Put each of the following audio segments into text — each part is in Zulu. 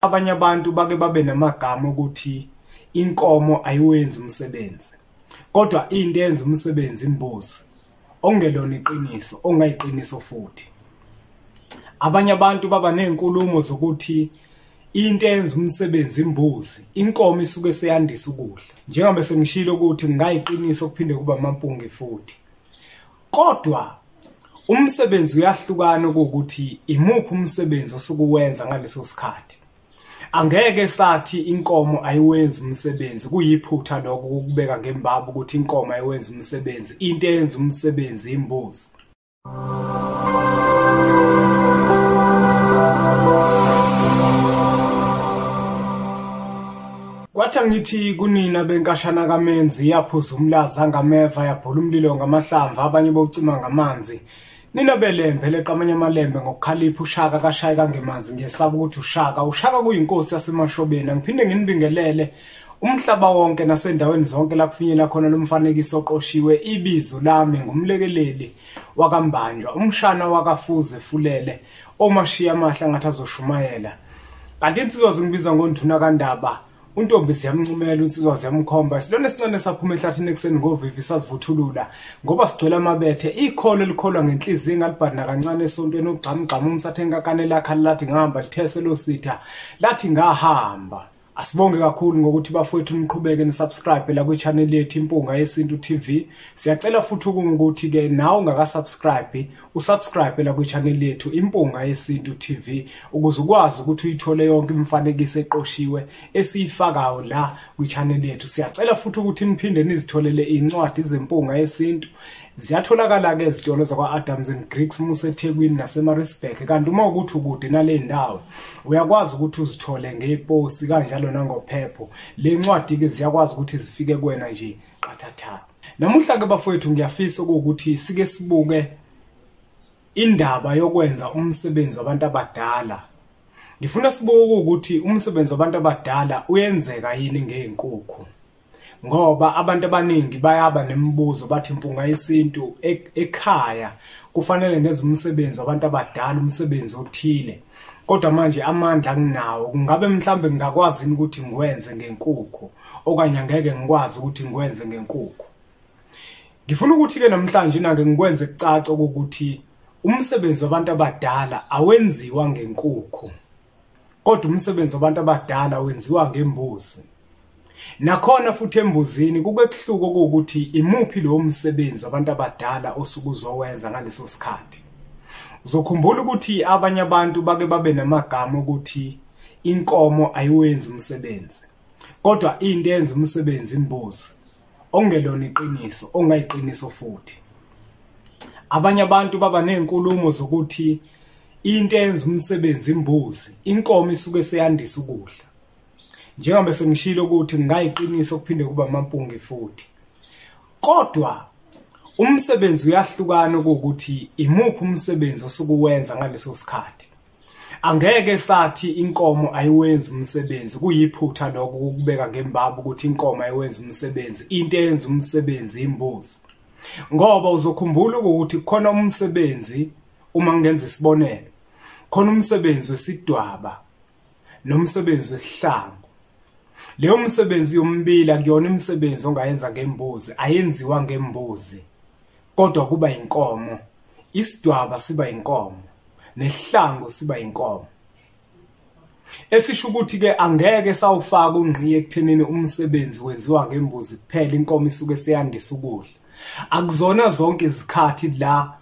Abanye abantu bake babe namagama okuthi inkomo ayiwenzi umsebenzi, kodwa into eyenza umsebenzi imbuzi, okungelona iqiniso, ongayiqiniso futhi. Abanye abantu baba nezinkulumo zokuthi into eyenza umsebenzi imbuzi, inkomo isuke seyandisa ukudla. Njengoba sengishilo ukuthi kungayiqiniso kuphinde kuba amampunge futhi. Kodwa umsebenzi uyahlukana ukuthi imuphi umsebenzi osuke uwenza ngaleso sikhathi. Angeke sathi inkomo ayiwenzi umsebenzi, kuyiphutha lokho ukubeka ngembaba ukuthi inkomo ayiwenzi umsebenzi, into eyenza umsebenzi imbuzi. Kwathi angithi kunina benkashana kaMenzi, yaphuza umlaza ngameva, yabhula umlilo ngamahlamvu, abanye bocima ngamanzi. Nina belembe leqamanye amalembe ngokukhalipha uShaka kashaye kangemanzi, ngiyesaba ukuthi uShaka kuyinkosi yaseMashobeni. Angiphinde nginibingelele umhlaba wonke nasendaweni zonke la kufinyela khona lo mfanekiso oqoshiwe. Ibizo lami ngumlekeleli wakaMbanjwa, umshana wakaFuze Fulele, omashiya amahle angathi azoshumayela. Kanti insizwa zingibiza ngonduna kaNdaba, untombi ziyamncumela, insizwa ziyamkhomba. Silona esincane saphuma ehlathini ekuseni ngovivi sazivuthulula ngoba sigcwele amabethe. Ikholo elikholwa ngenhliziyo engalibhadi kancane esontweni, ugqamgqama umsathe enkakane lakha lathi ngihamba lithese lositha lathi ngahamba. Asibonge kakhulu ngokuthi bafowethu niqhubeke nisubscribe la kwi-channel yethu Impunga Yesintu TV. Siyacela futhi ukuthi ke nawe ungaka-subscribe usubscribe la kwi-channel yethu Impunga Yesintu TV ukuze ukwazi ukuthi uyithole yonke imifanekiso eqoshiwe esiyifakayo la kwi-channel yethu. Siyacela futhi ukuthi niphinde nizitholele incwadi zeMpunga Yesintu. Ziyatholakala ke ezitolo zakwa-Adams and Greeks uma useThekwini naseMaritzburg. Kanti uma ukuthi ukude nale ndawo uyakwazi ukuthi uzithole ngeposi kanjalo nangophepho. Le ncwadi ke ziyakwazi ukuthi zifike kuwena nje qathatha. Namuhla ke bafowethu ngiyafisa ukuthi sike sibuke indaba yokwenza umsebenzi wabantu abadala. Ngifuna sibuke ukuthi umsebenzi wabantu abadala uyenzeka yini ngezinkukhu, ngoba abantu abaningi bayaba nemibuzo bathi Impunga Yesintu ekhaya kufanele ngenze umsebenzi wabantu abadala, umsebenzi othile, kodwa manje amandla anginawo, kungabe mhlambe ngingakwazi yini ukuthi ngiwenze ngenkukhu okanye angeke ngikwazi ukuthi ngiwenze ngenkukhu. Ngifuna ukuthi ke namhlanje nake ngikwenze kucace ukuthi umsebenzi wabantu abadala awenziwa ngenkukhu, kodwa umsebenzi wabantu abadala wenziwa ngembuzi. Nakhona futhi embuzini kuke kuhluke ukuthi imuphi lo msebenzi wabantu abadala osuke uzowenza ngaleso sikhathi. Uzokhumbula ukuthi abanye abantu bake babe namagama ukuthi inkomo ayiwenzi umsebenzi, kodwa into eyenza umsebenzi imbuzi, okungelona iqiniso, ongayiqiniso futhi. Abanye abantu baba nezinkulumo zokuthi into eyenza umsebenzi imbuzi, inkomo isuke seyandisa ukudla. Njengoba sengishilo ukuthi kungayiqiniso kuphinde kuba amampunge futhi. Kodwa umsebenzi uyahlukana ukuthi imuphi umsebenzi osuke uwenza ngaleso sikhathi. Angeke sathi inkomo ayiwenzi umsebenzi, kuyiphutha lokho ukubeka ngembaba ukuthi inkomo ayiwenzi umsebenzi, into eyenza umsebenzi imbuzi. Ngoba uzokhumbula ukuthi khona umsebenzi, uma ngenza isibonelo, khona umsebenzi wesidwaba nomsebenzi wesihlangu. Leyo msebenzi yombila kuyona imisebenzi ongayenza ngembuzi, ayenziwa ngembuzi, kodwa kuba inkomo. Isidwaba siba inkomo nesihlangu siba inkomo. Esisho ukuthi ke angeke sawufaka ungqiye ekuthenini umsebenzi wenziwa ngembuzi kuphela, inkomo isuke seyandisa ukudla. Akuzona zonke izikhathi la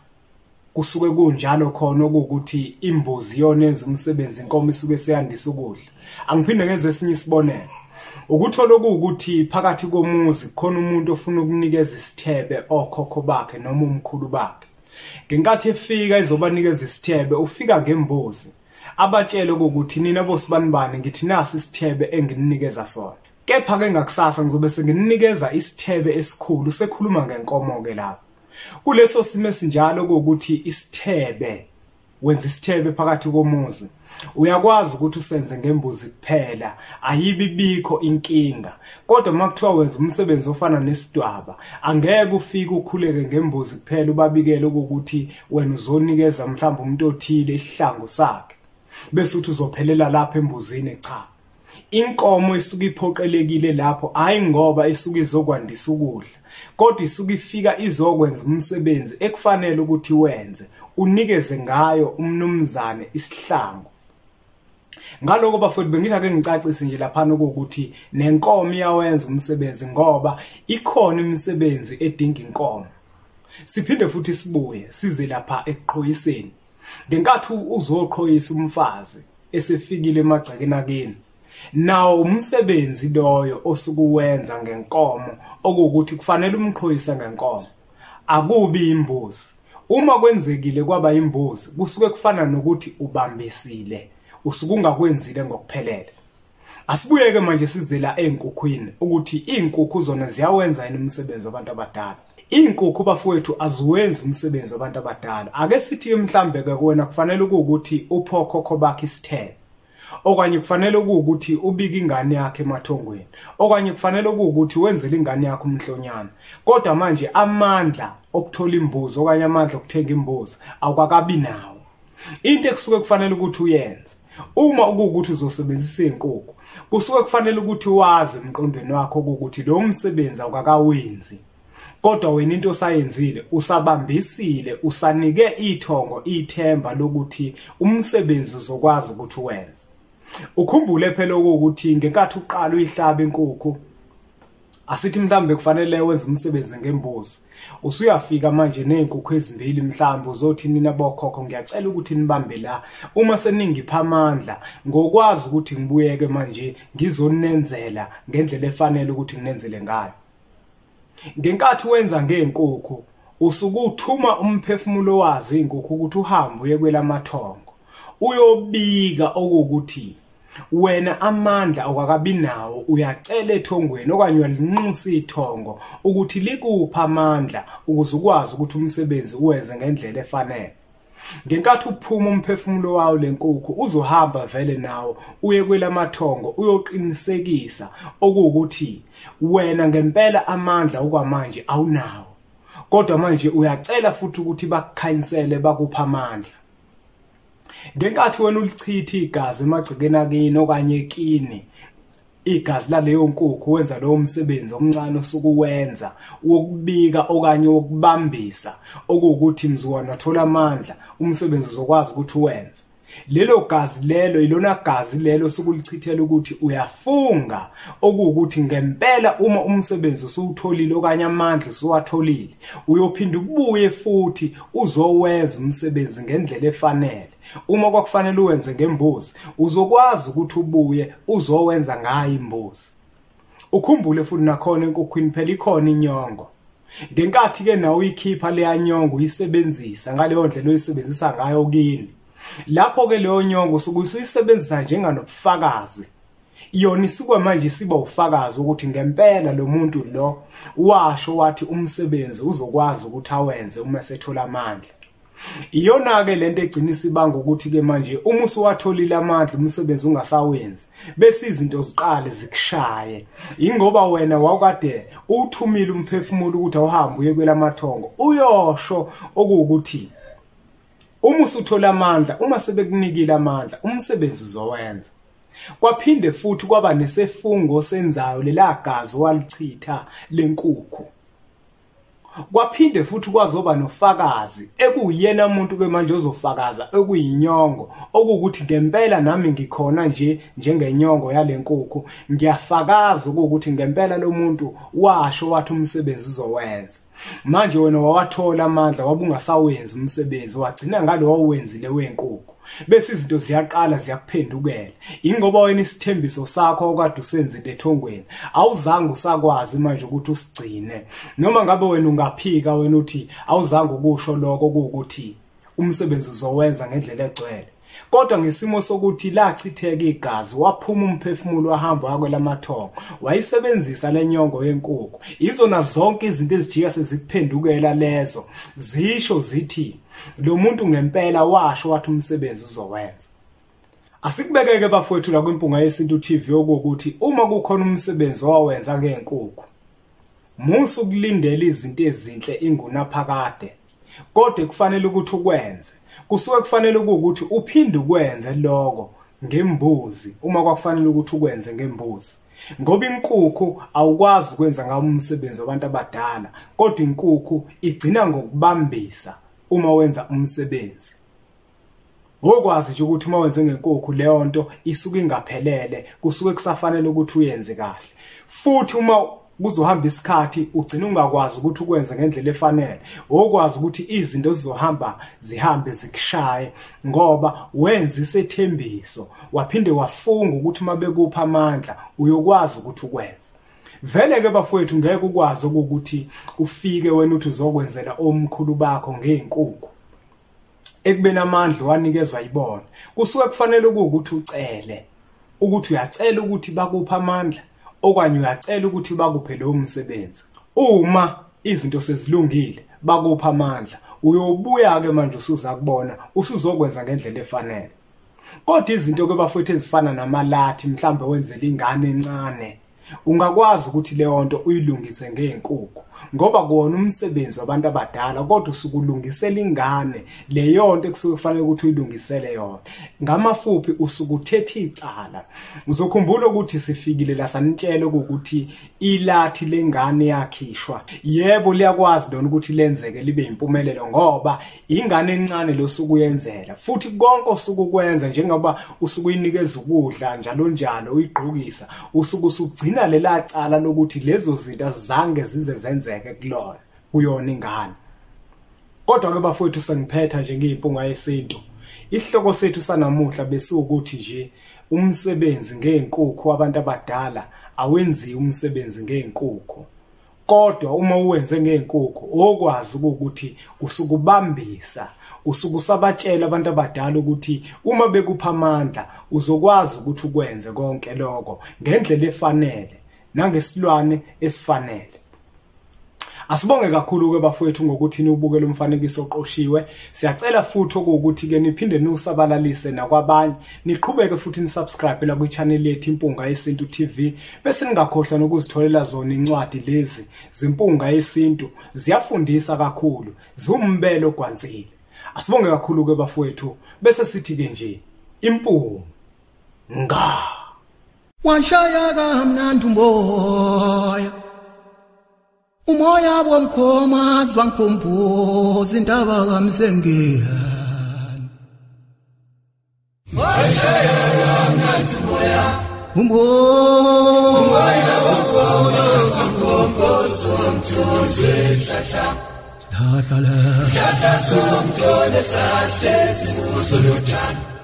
kusuke kunjalo khona ukuthi imbuzi yona yenza umsebenzi, inkomo isuke seyandisa ukudla. Angiphinde ngenze esinye isibonelo. Ukuthola ukuthi phakathi komuzi khona umuntu ofuna ukunikeza isithebe okhokho bakhe noma umkhulu bakhe. Ngenkathi efika ezobanikeza isithebe, ufika ngembuzi, abatshele ukuthi nina bosibanibani ngithi nasi isithebe engininikeza sona, kepha ke ngakusasa ngizobe senginikeza isithebe esikhulu. Sekhuluma ngenkomo ke lapho. Kuleso simo esinjalo ukuthi isithebe, wenza isithebe phakathi komuzi, uyakwazi ukuthi usenze ngembuzi kuphela, ayibi bikho inkinga. Kodwa uma kuthiwa wenza umsebenzi ofana nesidwaba, angeke ufike ukhuleke ngembuzi kuphela ubabikele ukuthi wena uzonikeza mhlawumbe umuntu othile isihlangu sakhe. Bese uthi uzophelela lapha embuzini. Cha, inkomo isuke iphoqelekile lapho, hayi ngoba isuke izokwandisa ukudla, kodwa isuke ifika izokwenza umsebenzi ekufanele ukuthi wenze, unikeze ngayo umnumzane isihlangu. Ngaloko bafowethu bengithi ake ngicacise nje laphana ukuthi nenkomo iyawenza umsebenzi, ngoba ikhona imisebenzi edinga inkomo. Siphinde futhi sibuye size lapha ekuqhoyiseni. Ngenkathi uzoqhoyisa umfazi esefikile emagcekeni akini, nawo umsebenzi loyo osukuwenza ngenkomo, okuwukuthi kufanele umqhoyise ngenkomo, akubi imbuzi. Uma kwenzekile kwaba imbuzi, kusuke kufana nokuthi ubambisile, usuke ungakwenzile ngokuphelele. Asibuyeke manje sizela ey'nkukhwini, ukuthi iy'nkukhu zona ziyawenza yini umsebenzi wabantu abadala. Iy'nkukhu bafowethu aziwenzi umsebenzi wabantu abadala. Ake sithi mhlambe-ke kuwena kufanele kuwukuthi uphe okhokho bakhe isithelo, okanye kufanele kuwukuthi ubike ingane yakhe emathongweni, okanye kufanele kuwukuthi wenzele ingane yakho umhlonyana, kodwa manje amandla okuthola imbuzi okanye amandla okuthenga imbuzi awukakabi nawo. Into ekusuke kufanele ukuthi uyenze uma ukuwukuthi uzosebenzisa iy'nkukhu, kusuke kufanele ukuthi wazi emqondweni wakho ukuthi lo msebenzi awukakawenzi, kodwa wena into osayenzile usabambisile, usanike ithongo ithemba lokuthi umsebenzi uzokwazi ukuthi uwenze. Ukhumbule phela ukuthi ngenkathi uqala uyihlaba inkukhu, asithi mhlambe kufanele wenze umsebenzi ngembuzi, usuyafika manje nezinkukhu ezimbili, mhlambe uzothi nina bokhokho ngiyacela ukuthi nibambe la, uma seningipha amandla ngokwazi ukuthi ngibuyeke manje ngizonenzela ngendlela efanele ukuthi nginenzele ngayo. Ngenkathi wenza ngezinkukhu usuke uthuma umphefumulo wazo izinkukhu ukuthi uhambe uye kwelamathongo, uyobika okuwukuthi wena amandla awukakabi nawo, uyacela ethongweni okanye uyalinxusa ithongo ukuthi likuphe amandla ukuze ukwazi ukuthi umsebenzi uwenze ngendlela efanele. Ngenkathi uphuma umphefumulo wawo lenkukhu, uzohamba vele nawo uye kwelamathongo uyoqinisekisa okuwukuthi wena ngempela amandla okwamanje awunawo, kodwa manje uyacela futhi ukuthi bakukhanyisele bakuphe amandla. Ngenkathi wena ulichitha igazi emagcekeni akini okanye kini, igazi laleyo nkukhu, wenza lowo msebenzi omncane osuke uwenza wokubika okanye wokubambisa, okuwukuthi mzukwana wathola amandla, umsebenzi uzokwazi ukuthi uwenze. Lelo gazi lelo ilona gazi lelo osukulichithela ukuthi uyafunga okuwukuthi ngempela uma umsebenzi usuwutholile okanye amandla usuwatholile, uyophinda ubuye futhi uzowenza umsebenzi ngendlela efanele. Uma kwakufanele uwenze ngembuzi, uzokwazi ukuthi ubuye uzowenza ngayo imbuzi. Ukhumbule futhi nakhona enkukhwini phela ikhona inyongo. Ngenkathi ke nawe uyikhipha leya nyongo uyisebenzisa ngaleyo ndlela oyisebenzisa ngayo kini, lapho ke leyo nyongo usuke usuyisebenzisa njenganobufakazi. Yona isuke manje isiba ufakazi ukuthi ngempela lo muntu lo washo wathi umsebenzi uzokwazi ukuthi awenze uma esethola amandla. Iyona ke lento egcina isibanga ukuthi ke manje uma usuwatholile amandla umsebenzi ungasawenzi, bese izinto ziqale zikushaye, ingoba wena wawukade uthumile umphefumulo ukuthi awuhambe uye kwelamathongo uyosho okuwukuthi uma usuthola amandla, uma sebekunikile amandla, umsebenzi uzowenza. Kwaphinde futhi kwaba nesefungo senzayo lela gazi walichitha lenkukhu. Kwaphinde futhi kwazoba nofakazi ekuyena umuntu ke manje ozofakaza ekuyinyongo, okuwukuthi ngempela nami ngikhona nje njengenyongo yalenkukhu, ngiyafakaza ukuthi ngempela lo muntu washo wathi umsebenzi uzowenza. Manje wena wawathola amandla, wabungasawenzi umsebenzi, wagcina ngalo wawenzile wenkukhu, bese izinto ziyaqala ziyakuphendukela. Ingoba wena isithembiso sakho okade usenzile ethongweni awuzange usakwazi manje ukuthi usigcine. Noma ngabe wena ungaphika wena uthi awuzange ukusho lokho kuwukuthi umsebenzi uzowenza ngendlela egcwele, kodwa ngesimo sokuthi lachitheka igazi, waphuma umphefumulo wahamba wakwelamathongo, wayisebenzisa lenyongo yenkukhu, izona zonke izinto ezijika sezikuphendukela lezo zisho zithi lo muntu ngempela washo wathi umsebenzi uzowenza. Asikubekeke bafowethu la kwiMpunga Yesintu TV okuwukuthi uma kukhona umsebenzi owawenza ngenkukhu, musa ukulindela izinto ezinhle ingunaphakade, kodwa kufanele ukuthi ukwenze. Kusuke kufanele ukuthi uphinde ukwenze lokho ngembuzi uma kwakufanele ukuthi ukwenze ngembuzi, ngoba inkukhu awukwazi ukwenza ngawo umsebenzi wabantu abadala, kodwa inkukhu igcina ngokubambisa uma wenza umsebenzi. Wokwazi nje ukuthi uma wenze ngenkukhu leyo nto isuke ingaphelele, kusuke kusafanele ukuthi uyenze kahle. Futhi uma kuzohamba isikhathi ugcina ungakwazi ukuthi ukwenze ngendlela efanele, wokwazi ukuthi izinto zizohamba zihambe zikushaye, ngoba wenza isethembiso waphinde wafunga ukuthi uma bekupha amandla uyokwazi ukuthi ukwenze. Vele ke bafowethu ngeke ukwazi ukuthi ufike wena uthi uzokwenzela omkhulu bakho ngeenkukhu ekubeni amandla wanikezwa yibona. Kusuke kufanele ukuthi ucele, ukuthi uyacela ukuthi bakuphe amandla okanye uyacela ukuthi bakuphe lo msebenzi. Uma izinto sezilungile bakupha amandla, uyobuya ke manje usuza kubona usuzokwenza ngendlela efanele. Kodwa izinto ke bafowethu ezifana namalathi, mhlambe wenzela ingane encane, ungakwazi ukuthi leyo nto uyilungise ngeenkukhu, ngoba kuwona umsebenzi wabantu abadala, kodwa usukulungisela ingane leyo nto ekusuke kufanele ukuthi uyilungisele yona. Ngamafuphi usukuthetha icala. Uzokhumbula ukuthi sifikile la sanitshela ukuthi ilathi lengane yakhishwa. Yebo, liyakwazi lona ukuthi lenzeke libe impumelelo, ngoba ingane encane losukuyenzela, futhi konke osukukwenza njengoba usukuyinikeza ukudla njalo njalo uyigqokisa, usuke usugcina lela cala lokuthi lezo zinto azange zize zenzeke kulona kuyona ingane. Kodwa ke bafowethu sengiphetha nje ngiyimpunga yesintu. Isihloko sethu sanamuhla besiwukuthi nje umsebenzi ngeenkukhu abantu abadala awenziwe umsebenzi ngeenkukhu, kodwa uma uwenze ngeenkukhu okwazi ukuthi usukubambisa, usukusabatshela abantu abadala ukuthi uma bekupha amandla uzokwazi ukuthi ukwenze konke lokho ngendlela efanele nangesilwane esifanele. Asibonge kakhulu ke bafowethu ngokuthi niwubuke lo mfanekiso oqoshiwe. Siyacela futhi ukuthi ke niphinde niwusabalalise nakwabanye, niqhubeke futhi nisubscribe la kwi-channel yethu Impunga Yesintu TV, bese ningakhohlwa nokuzitholela zona incwadi lezi zeMpunga Yesintu. Ziyafundisa kakhulu, ziwumbelo ogwansile. Asibonge kakhulu ke bafowethu, bese sithi ke nje impunga washaya kamnandi umoya, umoya womkhomazi wangikhumbuza indaba kaMsengiyane. Washaya kamnandi umoya, umoya womkhomazi wangikhumbuza umthunzi wehlahla, hlahla hlahla somthole sahlezi kuso lotshani.